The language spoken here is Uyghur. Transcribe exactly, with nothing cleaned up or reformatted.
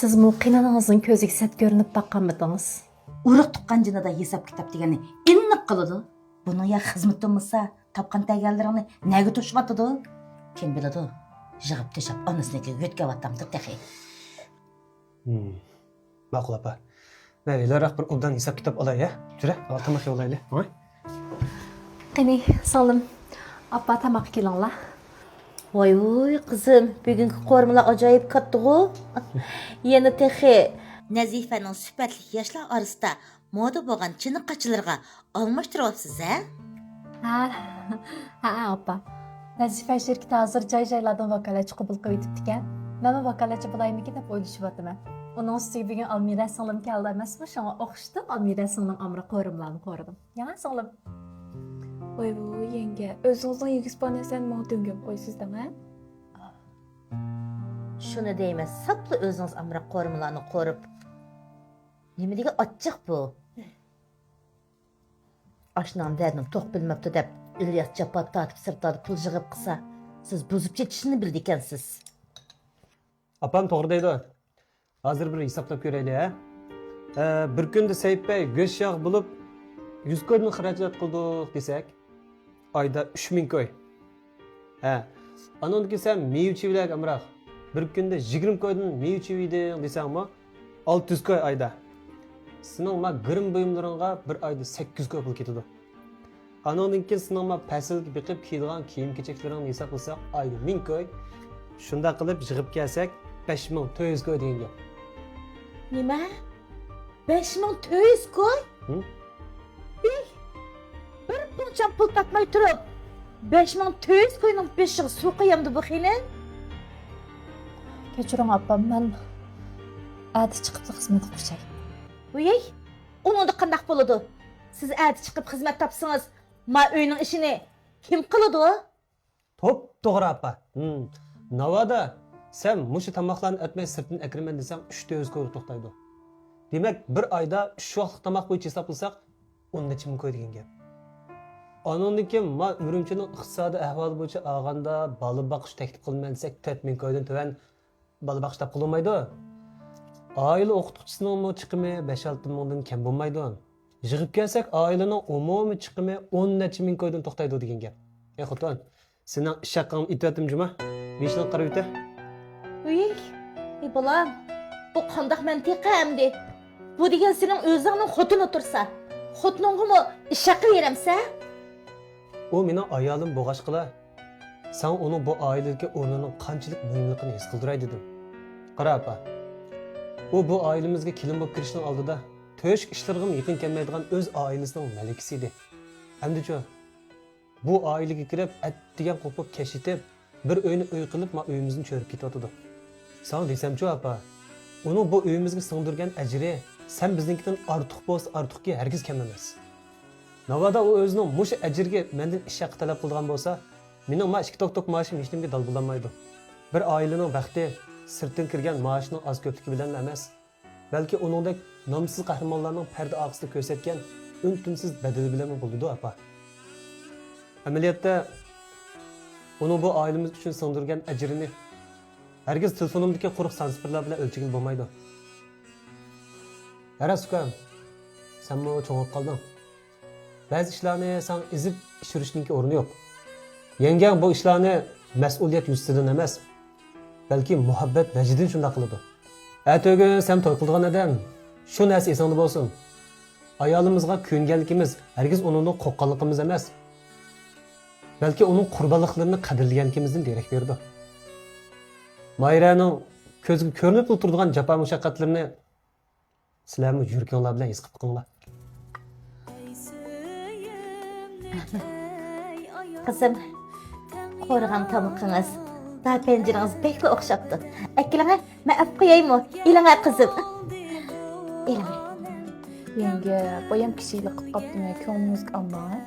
سىزمۇ قېنىنىڭىزنىڭ كۆزىگە سەت كۆرۈنۈپ باققانمىدىڭىز؟ ئۇرۇق تۇغقان جېنىدا ھېساب-كىتاب دېگەننى ئېنىق قىلىدۇ. بۇنىڭ يا خىزمىتى بولمىسا، تاپقان تەگەنلىرىڭنى نەگە توشۇۋاتىدۇ؟ كىم بىلىدۇ، يىغىپ-تۆشەپ ئانىسىنىڭكىگە يۆتكەۋاتامدۇ تېخى. ھىم. ماقۇل، ئاپا. مەن ھېلىراق بىر ئوبدان ھېساب-كىتاب ئالاي، ھە؟ جۈرە، ئاۋۋال تاماق يەۋالايلى. ھوي. قېنى، سىڭلىم، ئاپا تاماققا كېلىڭلار. ۋاي ۋۇي، قىزىم، بۈگۈنكى قورۇمىلار ئاجايىپ كاتتىغۇ. يەنە تېخى نەزىفەنىڭ سۈپەتلىك ياشلار ئارىسىدا مودا بولغان چىنە قاچىلىرىغا ئالماشتۇرۇۋاپسىز، ھە؟ ھە، ھە، ئاپا. نەزىفە شىركىتى ھازىر جاي-جايلاردىن ۋاكالەتچى قوبۇل قىلىۋېتىپتىكەن. مەنمۇ ۋاكالەتچى بولايمىكىن دەپ ئويلىشىۋاتىمەن. ئۇنىڭ ئۈستىگە بۈگۈن ئالمىرە سىڭلىم كەلدى ئەمەسمۇ، شۇڭا ئوخشىتىپ ئالمىرە سىڭلىم ئامراق قورۇمىلارنى قورۇدۇم. ياڭا سىڭلىم. ۋاي ۋۇ، يەڭگە، ئۆزىڭىزنىڭ يېگۈسى بار نەرسىنى ماڭا دۆڭگەپ قويىسىز دەڭە. شۇنى دەيمەن، ساپلا ئۆزىڭىز ئامراق قورۇمىلارنى قورۇپ. نېمە دېگەن ئاچچىق بۇ؟ ئاشنىڭ دەردىنى توق بىلمەپتۇ دەپ، ئىلياس جاپا تارتىپ سىرتلاردا پۇل يىغىپ قىلسا، سىز بۇزۇپ چېتىشنى بىلىدىكەنسىز. ئاپام توغرا دەيدۇ. ھازىر بىر ھېسابلاپ كۆرەيلى، ھە؟ ھە، بىر كۈندە سەيىپ بەگ گۆش ياغ بولۇپ، يۈز كويدىن خىراجەت قىلدۇق دېسەك، ئايدا ئۈچ مىڭ كوي. ھە، ئانىڭدىن كېيىن سەن مېۋە چىۋىلەرگە ئامراق، بىر كۈندە يىگىرمە كويدىن مېۋە چىۋىدىڭ دېسەڭمۇ، ئالتە يۈز كوي ئايدا. سېنىڭ ما گىرىم بۇيۇملىرىڭغا بىر ئايدا سەككىز كوي پۇل كېتىدۇ. ئانىڭدىن كېيىن سېنىڭ ما پەسىلگە بېقىپ كىيىدىغان كىيىم-كېچەكلىرىڭنى ھېسابلىساق، ئايدا مىڭ كوي. شۇنداق قىلىپ يىغىپ كەلسەك، بەش مىڭ تۆت يۈز كوي دېگەن گەپ. نېمە؟ بەش مىڭ تۆت يۈز كوي؟ ھىم؟ ئېي، بىر پۇڭچام پۇل تاپماي تۇرۇپ، بەش مىڭ تۆت يۈز كوينىڭ بېشىغا سۇ قۇيامدۇ بۇ خېنىم؟ كەچۈرۈڭ ئاپام، مەن ئەتە چىقىپلا خىزمەتكە كىرىشەي. ۋىي، ئۇنىڭدا قانداق بولىدۇ؟ سىز ئەتە چىقىپ خىزمەت تاپسىڭىز، ما ئۆينىڭ ئىشىنى كىم قىلىدۇ؟ توپتوغرا ئاپا. ھىم. ناۋادا سەن مۇشۇ تاماقلارنى ئەتمەي سىرتتىن ئەكىرىمەن دېسەڭ، ئۈچ تۆت يۈز كويغا توختايدۇ. دېمەك، بىر ئايدا ئۈچ ۋاقلىق تاماق بويىچە ھېسابلىساق، ئون نەچچە مىڭ كوي دېگەن گەپ. ئانىڭدىن كېيىن ما ئۈرۈمچىنىڭ ئىقتىسادىي ئەھۋالى بويىچە ئالغاندا، بالا باققۇچ تەكلىپ قىلىمەن دېسەك، تۆت مىڭ كويدىن تۆۋەن بالا باققۇچ تاپقىلى بولمايدۇ. ئائىلە ئوقۇتقۇچىسىنىڭمۇ چىقىمى بەش-ئالتە مىڭدىن كەم بولمايدۇ. يىغىپ كەلسەك، ئائىلىنىڭ ئومۇمىي چىقىمى ئون نەچچە مىڭ كويدىن توختايدۇ دېگەن گەپ. ئەي خوتۇن، سېنىڭ ئىش ھەققىڭنى ئېيتىۋەتتىم جۇما. مېشىنىڭغا قاراپ ئۆتە. ئۇي، ئەي بالام، بۇ قانداق مەنتىقە ئەمدى؟ بۇ دېگەن سېنىڭ ئۆزۈڭنىڭ خوتۇنى تۇرسا، خوتۇنۇڭغىمۇ ئىش ھەققى بېرەمسەن؟ ئۇ مېنىڭ ئايالىم بولغاچقىلا، ساڭا ئۇنىڭ بۇ ئائىلىدىكى ئورنىنىڭ قانچىلىك مۇھىملىقىنى ھېس قىلدۇراي دېدىم. قارا ئاپا، ئۇ بۇ ئائىلىمىزگە كېلىن بولۇپ كىرىشنىڭ ئالدىدا تۆشۈك ئىشلىرىغىمۇ يېقىن كەلمەيدىغان ئۆز ئائىلىسىنىڭ مەلىكىسى ئىدى. ئەمدىچۇ؟ بۇ ئائىلىگە كىرىپ، ئەتىگەن قوپۇپ، كەچ يېتىپ، بىر ئۆينى ئۆي قىلىپ، ما ئۆيىمىزنى چۆرۈپ كېتىۋاتىدۇ. ساڭا دېسەمچۇ، ئاپا، ئۇنىڭ بۇ ئۆيىمىزگە سىڭدۈرگەن ئەجرى سەن بىزنىڭكىدىن ئارتۇق بولسا ئارتۇقكى، ھەرگىز كەم ئەمەس. ناۋادا ئۇ ئۆزىنىڭ مۇشۇ ئەجرىگە مەندىن ئىش ھەققى تەلەپ قىلىدىغان بولسا، مېنىڭ ما ئىككى توك-توك مائاشىم ھېچنېمىگە دال بولالمايدۇ. بىر ئائىلىنىڭ بەختى سىرتتىن كىرگەن مائاشنىڭ ئاز-كۆپلۈكى بىلەنلا ئەمەس، بەلكى ئۇنىڭدەك نامسىز قەھرىمانلارنىڭ پەردە ئارقىسىدا كۆرسەتكەن ئۈن-تىنسىز بەدىلى بىلەنمۇ بولىدۇ، ئاپا. ئەمەلىيەتتە، ئۇنىڭ بۇ ئائىلىمىز ئۈچۈن سىڭدۈرگەن ئەجرىنى ھەرگىز تېلېفونۇمدىكى قۇرۇق سان سىپىرلار بىلەن ئۆلچىگىلى بولمايدۇ. ھەرەس ئۇكام، سەنمۇ چوڭىيىپ قالدىڭ. بەزى ئىشلارنى ساڭا ئېزىپ ئىچۈرۈشنىڭكى ئورنى يوق. يەڭگەڭ بۇ ئىشلارنى مەسئۇلىيەت يۈزىسىدىن ئەمەس، بەلكى مۇھەببەت ۋەجىدىن شۇنداق قىلىدۇ. ئەتىگۈن سەن توي قىلىدىغان ئادەم، شۇ نەرسە ئېسىڭدە بولسۇن. ئايالىمىزغا كۆيۈنگەنلىكىمىز ھەرگىز ئۇنىڭدىن قورققانلىقىمىز ئەمەس، بەلكى ئۇنىڭ قۇربانلىقلىرىنى قەدىرلىگەنلىكىمىزدىن دېرەك بېرىدۇ. ماھىرەنىڭ كۆزگە كۆرۈنۈپلا تۇرىدىغان جاپا-مۇشەققەتلىرىنى سىلەرمۇ يۈرىكىڭلار بىلەن ھېس قىلىپ بېقىڭلار. قىزىم، قورۇغان تامىقىڭىز، داپەنجىرىڭىز بەكلا ئوخشاپتۇ. ئەكېلىڭە، مەن ئەپ قويايمۇ؟ ئېلىڭە، قىزىم. ئېلىڭە. يەڭگە، بايام كىشىلىك قىلىپ قاپتىمەن، كۆڭلىڭىزگە ئالماڭ.